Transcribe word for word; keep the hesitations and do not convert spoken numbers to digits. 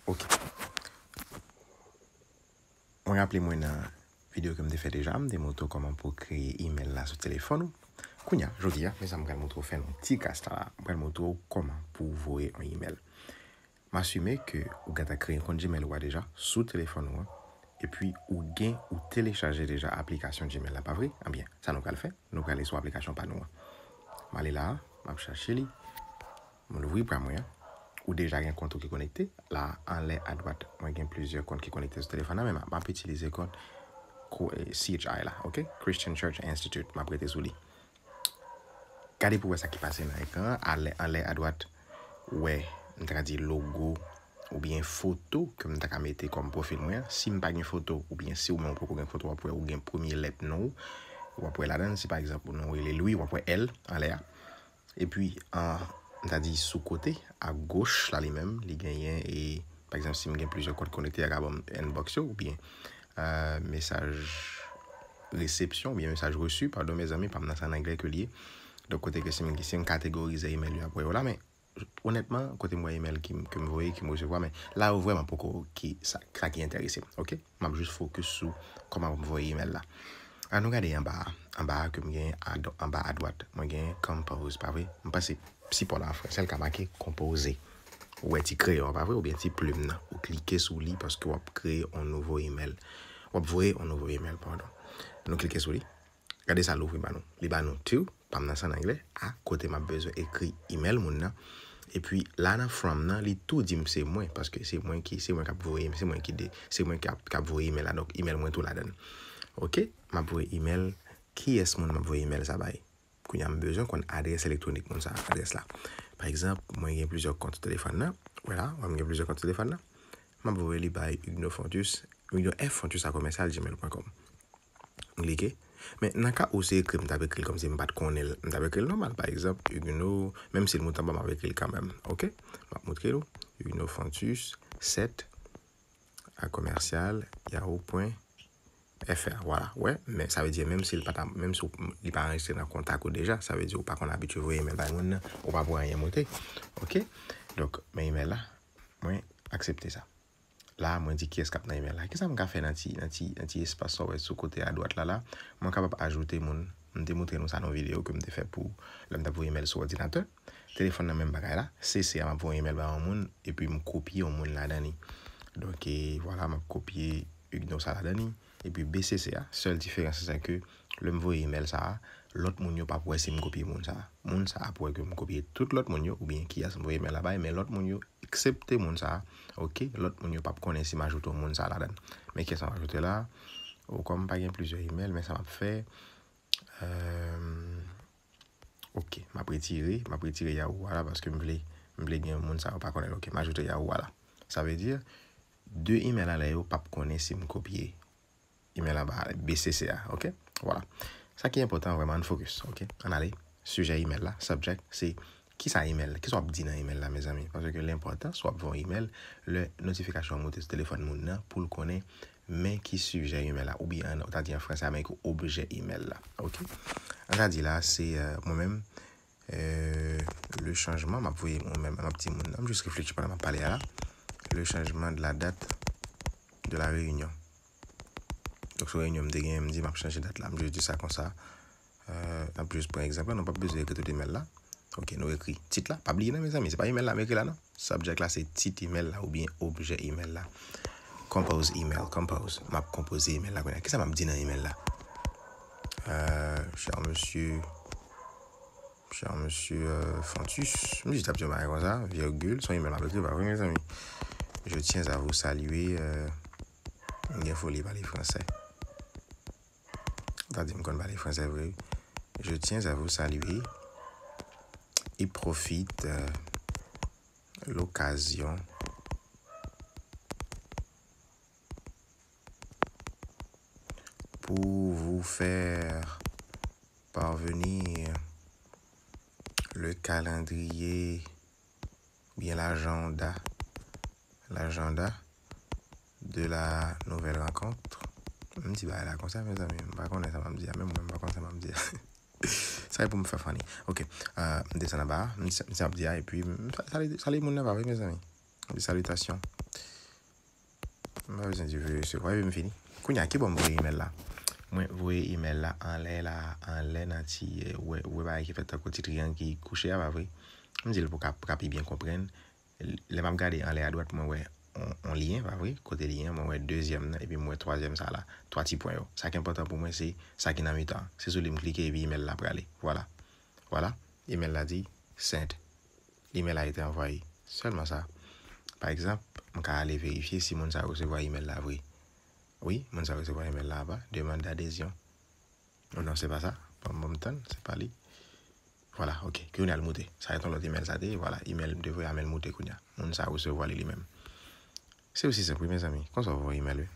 Ok. Mwen raple mwen nan videyo ke m te fè deja, m te montre w kòman pou w kreye email la sou telefòn ou. Kounye a, jodi a, men sa m pral montre w fè nan ti klas la, m pral montre w kòman pou w voye yon email. M asime ke ou gentan kreye yon kont Gmail ou a deja sou telefòn ou an, epi ou gen, ou telechaje deja aplikasyon Gmail la, pa vre? Ebyen, sa nou pral fè, nou prale sou aplikasyon pa nou an. M ale la, m ap chache li, m louvri pa mwen an. Ou deja gen kont ou ki konekte. La, anlè adwat, mwen gen plizyè kont ki konekte sou telefòn nan, men m ap itilize kont ko- eh, C H I la, ok? Christian Church Institute, m ap rete sou li. Gade pou wè sa ki pase nan ekran an. Anlè, anlè adwat, ou wè, m ta ka di logo oubyen foto ke m ta ka mete kòm pwofil mwen an. Si m pa gen foto, oubyen si ou menm ou poko gen foto, w ap wè ou gen premye lèt non ou, w ap wè ladan, si pa egzanp ou non w rele Louis, w ap wè L anlè a. Epi, an, m ta di sou kote, agoch la li menm, li genyen, e, pa egzanp, si m gen plizyè kont konekte, a ka ban m inbox yo, oubyen, euh, mesaj resepsyon, oubyen mesaj reçu, padon, mezanmi, pa m nan sa an anglè ke li ye. Donk, kote ke si m, si m kategorize email yo, ap wè yo la, men, onètman, kote m wè email ki m, ke m voye, ke m resevwa, men la yo vrèman poko ki sa, sa ki enterese m, ok? M ap jis fokis sou kòman pou m voye email la. An nou gade anba a, anba a ke m gen ad-, anba adwat, mwen gen compose, pa vre? M panse sipò la an fransè, l ka make konpoze. Ou wè ti kreyon an, pa vre? Oubyen ti plim nan. Ou klike sou li paske w ap kreye yon nouvo email. W ap voye yon nouvo email, padon. Nou klike sou li. Gade sa l ouvri ba nou. Li ba nou to, pa m nan sa an anglè, a kote m ap bezwen ekri email moun nan. Epi la nan from nan, li tou di m se mwen, paske se mwen ki, se mwen k ap voye, se mwen ki de, se mwen k ap, k ap voye email la, donk email mwen tou ladan l. Ok, m ap voye email, kiyès moun m ap voye email sa bay? Kounye a m bezwen konn adrès elektwonik moun sa, adrès la. Pa egzanp, mwen gen plizyè kont sou telefòn nan, wè la, mwen gen plizyè kont sou telefòn nan, m ap voye li bay Huguenot Fontus, Huguenot F Fontus a commercial gmail point com. M klike. Men nan ka ou se ekri, m t ap ekri l kòmsi m pa t konnen l. M t ap ekri l nòmal, pa egzanp, Huguenot, menm si l moute anba, m ap ekri l kanmenm. Ok? M ap montre nou. Huguenot Fontus sèt a commercial yahoo point F R. Vwala. Wè, men sa vle di, menm si l pa ta, menm si w, li pa anrejistre nan kontak ou deja, sa vle di ou pa konn abitye voye email bay moun nan, ou pa pou anyen moute. Ok? Donk, men email la, mwen aksepte sa. La, mwen di kiyès k ap nan email la. Kisa m ka fè nan ti, nan ti, nan ti espas sa w wè sou kote adwat la, la? Mwen kapab ajoute moun. M te montre nou sa nan yon videyo ke m te fè pou lè m t ap voye email sou òdinatè. Telefòn nan menm bagay la. C C a, m ap voye email ba yon moun, epi m kopye yon moun ladan li. Donk, e, vwala, m ap kopye Huguenot sa ladan li. Epi B C C a, sèl diferans se ke lè m voye email sa a, lòt moun yo p ap wè si m kopye moun sa a. Moun sa a ap wè ke m kopye tout lòt moun yo, oubyen kiyès m voye email la bay, men lòt moun yo, eksepte moun sa a, ok, lòt moun yo p ap konnen si m ajoute yon moun sa a ladan. Men kiyès m ap ajoute la? O, kòm m pa gen plizyè email, men sa m ap fè, euh, ok, m ap retire, m ap retire Yahoo a la, paske m vle, m vle gen moun sa yo pa konnen l. Ok, m ajoute Yahoo a la. Sa vle di, de email anlè yo p ap konnen si m kopye email anba B C C a, ok? Vwala. Sa ki enpòtan vrèman, ann focus, ok? Ann ale. Sijè email la, subject, se kisa email, kisa w ap di nan email la, mezanmi? Paske l enpòtan, si w ap voye yon email, lè notifikasyon an moute sou telefòn moun nan, pou l konnen men ki sijè email la, oubyen an, ou ta di an fransè, men ki objè email la, ok? An ta di la, se, euh, mwen menm, euh, le changement, m ap voye mwen menm, m ap di moun nan, m jis reflechi pandan m ap pale a la. Le changement de la date de la réunion. Donk, sou reyinyon m te gen, m di m ap chanje dat la. M jis di sa konsa. Euh, n ap jis pran egzanp la, nou p ap bezwen ekri tout email la. Ok, nou ekri tit la. Pa bliye non, mezanmi, se pa email la m ekri la non. Subject la, se tit email la oubyen objè email la. Compose email, compose. M ap konpoze email la kounye a. Kisa m ap di nan email la? Euh, cher monsieur, cher monsieur, euh, Fontus. M jis t ap di yon bagay konsa, virgule, se yon email m ap ekri, pa vre, mezanmi? Je tiens à vous saluer, euh, m gen foli pale fransè. Sa di m konn pale fransè vre. Je tiens à vous saluer et profite, euh, l'occasion pour vous faire parvenir le calendrier, bien l'agenda, l'agenda de la nouvelle rencontre. M di bagay la konsa, mezanmi, m pa konnen sa m ap di a, menm mwen m pa konn sa m ap di a. Sa e pou m fè funny. Ok, euh, m desann anba a, m di sa, m di sa m ap di a, epi m sa-, sali, sali moun nan pa vre, mezanmi. M di salutation. M pa bezwen di vwe resevwa, epi m fini. Kounye a, ki bò m voye email la? Mwen voye email la anlè la, anlè nan ti, eh, wè, wè bagay ki fèt tankou ti triyang ki kouche a, pa vre? M di l pou ka, pou ka pi byen konprann. Lè m ap gade anlè adwat, mwen wè on, on lyen, pa vre? Kote lyen, mwen wè dezyèm nan, epi mwen wè twazyèm sa la, twa ti pwen yo. Sa ki enpòtan pou mwen, se sa ki nan mitan an. Se sou li m klike, epi email la prale. Vwala. Vwala. Email la di, sent. Email la été envoyé. Sèlman sa. Pa egzanp, m ka ale verifye si moun sa resevwa email la vre. Wi, moun sa resevwa email la apa. Demande d'adhésion. Oh non, se pa sa. Ban m, ban m tann, se pa li. Vwala, ok. Kounye a l moute. Sa e t on lòt email sa te ye. Vwala, email m te voye a, men l moute kounye a. Moun sa resevwa li li menm. Se osi senp, wi, mezanmi. Konsa w voye email, wi.